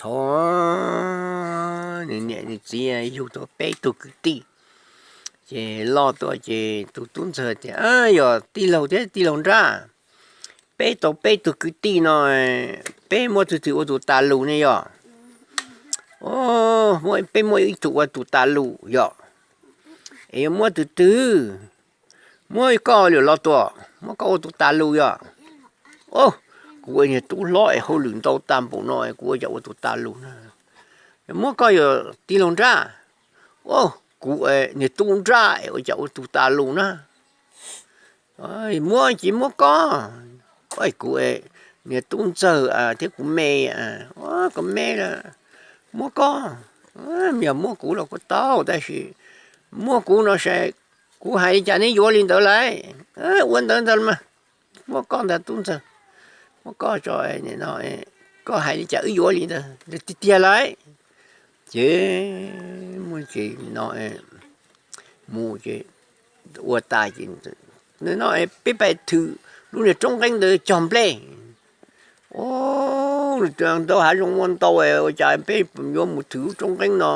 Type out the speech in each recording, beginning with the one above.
thov nws niam nws txiv yug tau peb tug kwv tij. Ces loj tuaj ces tus tub ntxawg tias, Yog tij laug thiab tij laug nrab, peb tau peb tug kwv tij no, peb muab twg twg ua tus tas lus ne yog? Peb muab ib tug ua tus tas lus yog. Es yuav muab twg twg? Muab koj li los tuaj, muab koj ua tus tas lus yog. Kuv ua niag tub hlob es hauj lwm ntau tag npaum no, kuv ua cas ua tus tas lus na? Muab koj yog tij laug nrab. Kuv niag tub nrab es ua cas ua tus tas lus na? Muab ces muab koj. Kuv niag tub ntxawg thiab kuv me, koj me, muab koj. Yog muab kuv los kuj tau, tab sis muab kuv no ces kuv hais li cas neb yuav li ntawd lauj. Ua ntawd ntag mas, muab koj ntag tub ntxawg, muab koj tso no, koj hais li cas wb yuav li ntawd tiag tiag lauj. Ces muab ces no mus ces ua tas ces no peb pais thwm lub niag roob nqeeb ntawd cog nplej. Ntau hav zoov muaj ntau, ua cas peb yuav mus thwm lub roob nqeeb no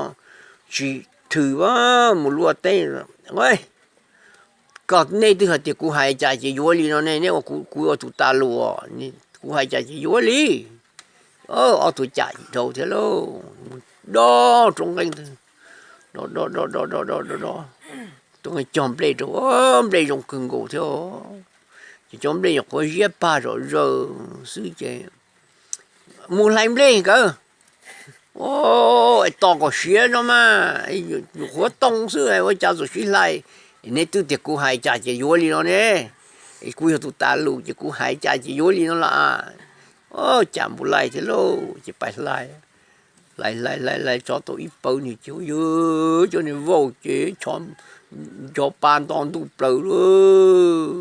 tsis thwm, mus luaj teb. Koj, nej twb hais tias kuv hais cas ces yuav li no ne, neb ua kuv ua tus tas lus, kuv hais cas ces yuav li. Ob tug cam dhau thiab lauj, mus do roob nqeeb ntawd, do do do do do do do, roob nqeeb cog nplej rau, nplej zoo kawg nkaus thiab. Ces cov nplej nyuam qhuav ziab pag zom zaws xwb ces mus hlais nplej nkawd. Tos kom siav no mas, nyuam qhuav too xwb ua cas txawm sib hlais. Neb twb tias kuv hais cas ces yuav li no ne, kuv yog tus tas lus ces kuv hais cas ces yuav li no las. Cas npus lais thiab lauj, ces pais hlais, hlais hlais hlais hlais tso tau ib pawg niag ces yog cov niag vauj ces ncho pa nto ntuj plaws lauj.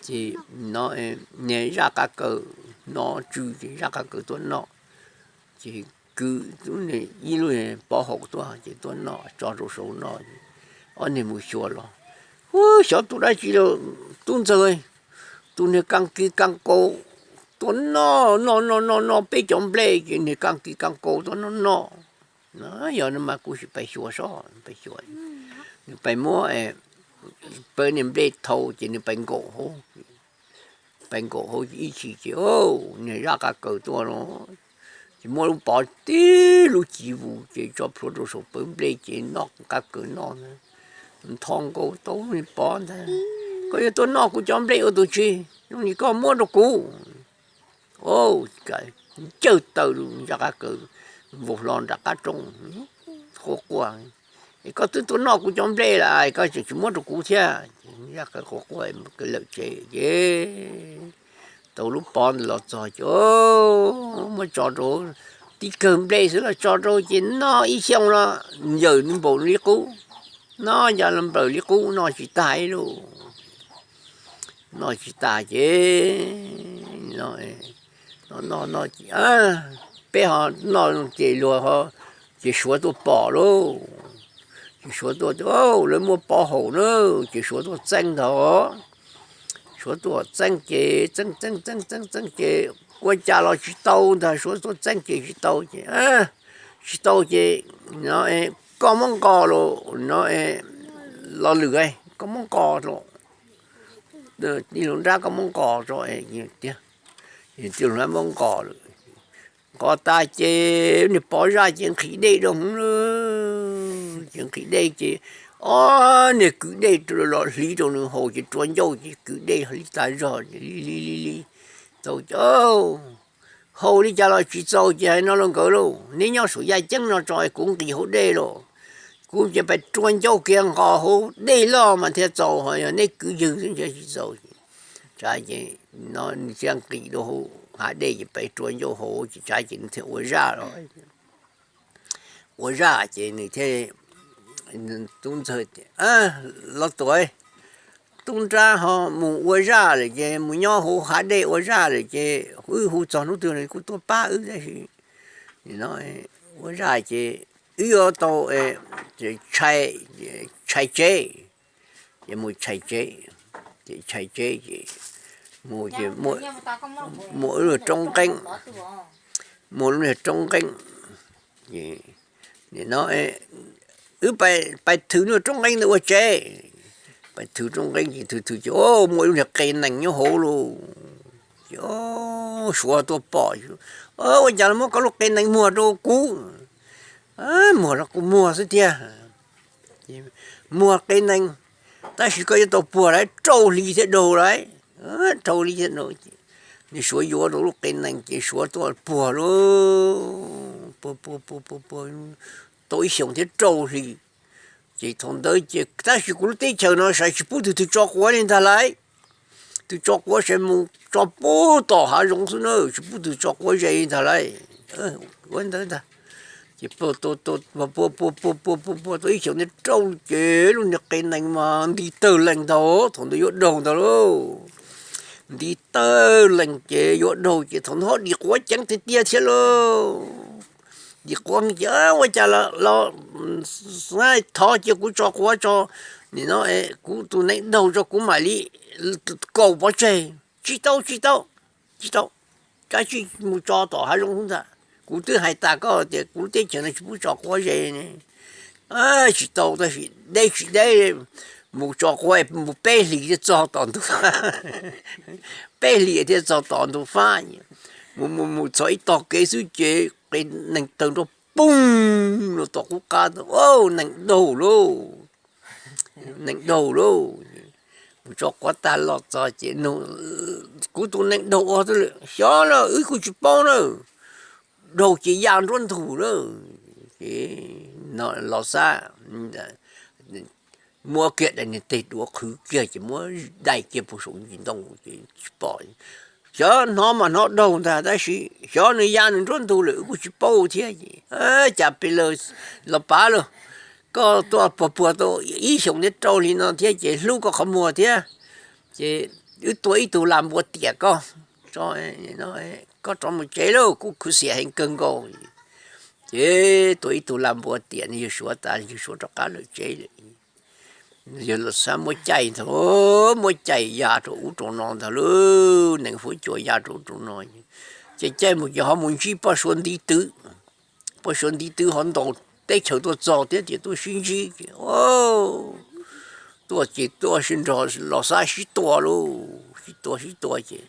Ces no niag zaj qab kaws no tsw ces zaj qab kaws tuaj noj. Ces kwv ib lub pov haum tuaj ces tuaj noj, tso rau saud noj. Ob niag mus xyuas los, hu, xyov tus dab tsi los, tub ntxawg, tus niag kas kis kas kaus tuaj noj noj noj noj noj peb cov nplej ces niag kas kis kas kaus tuaj noj noj. Yog no mas kuv sim pais xyuas sob, pais xyuas. Nws pais muab pawg niag nplej thau ces nws pais nkaum hauv, pais nkaum hauv ib chim ces niag zaj qab kaws tuaj no, ces muab lub pov tib lub ci vus ces tso plhuav rau saum pawg nplej ces noj qab kaws noj ntho nkaus tau niag pov ntag. Koj yuav tuaj noj kuv cov nplej ua tus tsi? Zoo li koj muab rau kuv. Cawg taw zaj qab kaws vau hlo nram qab roob, quaj quaj, es koj twb tuaj noj kuv cov nplej lawm koj tseem tsis muab rau kuv thiab. Zaj kaws quaj quaj lawm tsev ces tau lub pov ntawd los txog ces muab tso rau, tib kawg nplej xwb los tso rau ces noj ib xyoos los yawm npaum li qub, noj cas los nplawm li qub noj tsis tag ib lub, noj tsis tag ces no, no no no, peb ho noj ces luag, ces suav tuaj pom lauj. Ces suav tuaj, lawv muaj pov haum na, ces suav tuaj txeeb ntag. Suav tuaj txeeb ces txeeb txeeb txeeb txeeb txeeb ces ua cas los tsis tau ntag, suav tuaj txeeb ces tsis tau ces, tsis tau ces no, koj muab nqos los no, los lwm, koj muab nqos los, tij laug nrab koj muab nqos tso tiag. Tij laug nrab muab nqos lawm, nqos tas ces niag pov zaj ces nqhis dej rau hwv lawm, ces nqhis dej ces ob niag kwv dej los hliv rau nws haus ces rua ncauj ces kwv dej hliv tas zog li li li li. Txaus ces haus li cas los tsis txaus ces hais no rau nkawd lauj, neb nyob saum yaj ceeb no tso kuv nqis hauv dej lauj. Kuv ces pais rua ncauj kiag nqos hauv dej loj mas thiaj txaus, ho yog neb kwv ywg xwb ntshe tsis txaus. Tsav ces no nws thiaj nqis rau hauv hav dej ces pais rua ncauj hauv ces tsav ces nws thiaj ua zaj los. Ua zaj ces nws thiaj, tub ntxawg, los tuaj, tub nrab ho mus ua zaj lawm ces mus nyob hauv hav dej ua zaj lawm ces wb hu txog hnub twg los kuj tuaj pab wb tab sis no ua zaj ces wb yuav tau tshais tsev, ces mus tshais tsev, ces tshais tsev ces mus ces muaj ib lub roob nqeeb, muaj lub niag roob nqeeb, no wb pais thwm niag roob nqeeb ntawd ua tsev. Pais thwm roob nqeeb ces thwm thwm ces muaj lub niag qe nees nyob hauv lauj. Ces suav tuaj pom, ua cas los muab koj lub qe nees muag rau kuv? Muag rau kuv muag xwb tiag. Muag qe nees, tab sis koj yuav tau puag lawm rau hli thiab daug lawm. Rau hli thiab daug. Ces suav yuav rau lub qe nees ces suav tuaj puag lauj, puag puag puag puag puag tau ib xyoos thiab rau hli. Ces thaum ntawd ces tab sis kuv lub teb chaws no saib tsis pub tus twg tso quav li ntag lauj. Tus tso quav saib mus tso puag tom hav zoov xwb na, tsis pub tus tso quav ze li ntag lauj. Ua ntawd ntag. Ces puag puag puag puag puag tau ib xyoos thiab rau hli ces lub niag qe nees mas nti tawg lees ntag, thaum ntawd yuav daug ntag lauj. Nti tawg lees ces yuav daug ces thaum ntawd ho dim quav ceev tiag tiag thiab lauj. Dim quav ces ua cas los thov cia kuv tso quav tso, nim no kuv tus nees daug tso kuv mam li kaus pov tseg. Tsis tau, tsis tau, tsis tau, kav tsij mus tso tom hav zoov ntag. Kuv twb hais tas koj tias kuv lub teb chaws no tsis pub tso quav ze ne. Tsis tau, tab sis deb tsis deb, mus tso quav mus peb hlis thiaj txog tom ntug fab. Peb hlis thiaj txog tom ntug fab. Mus mus mus txog ib tog kev xwb ces qe nees tawg nrov poog los tom qub qab, nees daug lauj. Nees daug lauj. Mus tso quav tag los txog ces kuv tus nees daug ua twb lawm, xyov na, wb kuj tsis paub na. Daug ces ya nruab ntug na. Ces Los Xab muab kiag daim niag teg duav qhwv kiag ces muab dai kiag puag saum ntsis ntoo ces tsis pom. Xyov hnov mas hnov daug ntag tab sis xyov nws ya nws nruab ntug lawm wb kuj tsis paub thiab ces cas pes lawg, Los Pav lauj, koj tuaj puag puag tau ib xyoos thiab rau hli no thiab ces hlub koj qhov muag thiab ces wb tua ib tug lam npua tiam koj, koj rov mus tsev lauj, kuv khuv xim heev kawg nkaus. Ces tua ib tug lam npua tiam nws yawg Suav tas, yawg Suav rov qab lawm tsev lawm. Yawg Los Xab muab caij ntag, muab caij ya rau ub rau no ntag lauj, nees fuab cua ya rau ub rau no. Ces caij mus ces ho mus ntsib poj Suav ntiv twv. Poj Suav ntiv twv ho ntaus teb chaws tuaj txog thiab ces tuaj sib ntsib ces tuaj ces tuaj sib nrog Los Xab sib tua lauj, sib tua sib tua ces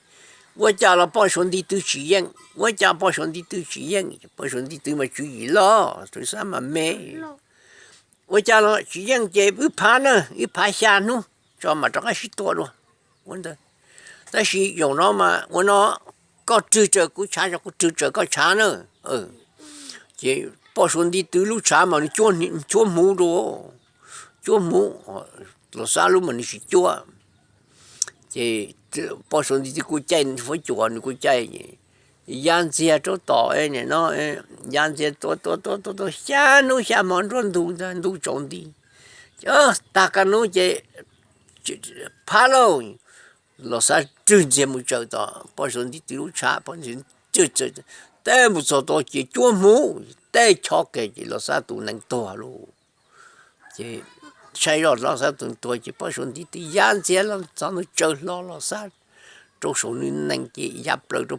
ua cas los poj Suav ntiv twv tsis yeej, ua cas poj Suav ntiv twv tsis yeej, poj Suav ntiv twv mas tswv yim loj, Los Xab mas me. Ua cas los tsis yeej ces wb phav na, wb phav xya hnub tso mam rov qab sib tua dua. Ua ntawd, tab sis zaum no mas ua no, koj rwg raws kuv tshav, kuv rwg raws koj tshav na. Ces poj Suav ntiv twv lub tshav mas nws cuab hmuv rau, cuab hmuv, Los Xab lub mas nws tsis cuab. Ces poj Suav ntiv twv kuj caij fuab cua, nws kuj caij ya ntxiag rau tom no, ya ntxiag tua tua tua tua tua xya hnub xya hmo nruab ntug ntag, ntuj tsaus nti. Tag kaj hnub ces phab lauj, Los Xab rwg ntxiag mus tsaws tom poj Suav ntiv twv lub tshav, poj Suav ntiv twv tej mus txog tod ces cuab hmuv, tej chob kiag ces Los Xab tus nees tuag lauj. Ces saib zoj Los Xab tus nees tuag ces poj Suav ntiv twv ya ntxiag los txog ntua tsaws hlo Los Xab rau saum nws nees ces ya plaws rau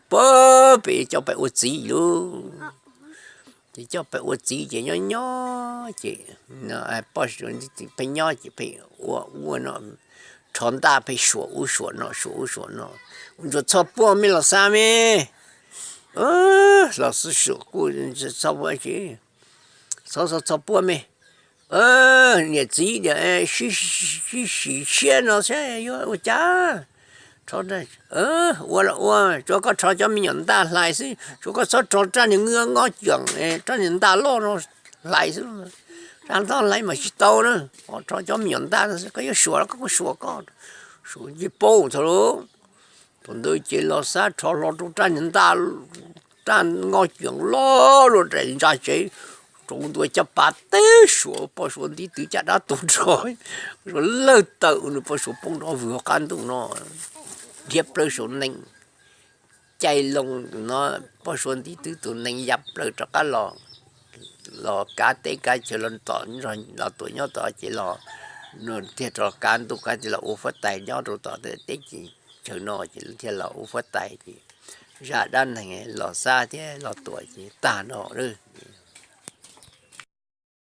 pem coj pem ua txiv lauj. Ces coj pem ua txiv ces nyob nyob ces poj Suav ntiv twv pheej nyob ces pheej ua ua no, rho ntaj pheej suam ub suam no, suam ub suam no. Ua ntsuas txhob puaj me Los Xab me, Los Xab suam kuj txhob puaj me, niam txiv sib sim siab no saib yuav ua cas. Ua los ua, tsuav koj rho cov me nyuam ntaj hlais xwb, tsuav koj txhob rho raj niag ngob ceem, raj niag ntaj loj no hlais xwb. Raj ntaj hlais mas tsis tau na, rho cov me nyuam ntaj no xwb, koj yuav suam los koj kuj suam koj, suam ces paub thaum lauj. Thaum ntawd ces Los Xab rho hlo rau raj niag ntaj, raj ngob ceem loj luaj daim ntsa tsev, rau ntua caj pas teb suav poj Suav ntiv twv caj dab tuag nrho, Suav lawg tawm nws poj Suav poob nrov vwg hauv qab ntuj no, dhia plaws saum nees, caij loo no, poj Suav ntiv twv tus nees ya plaws rov qab los, los kav teb kav chaw los tuam nyob tod ces los, thiaj rov kav ntuj kav teb los ua huab tais nyob rau tom teb chaws no ces thiaj los ua huab tais ces zaj dab neeg los xab thiab los tuam ces tag nrho lawm.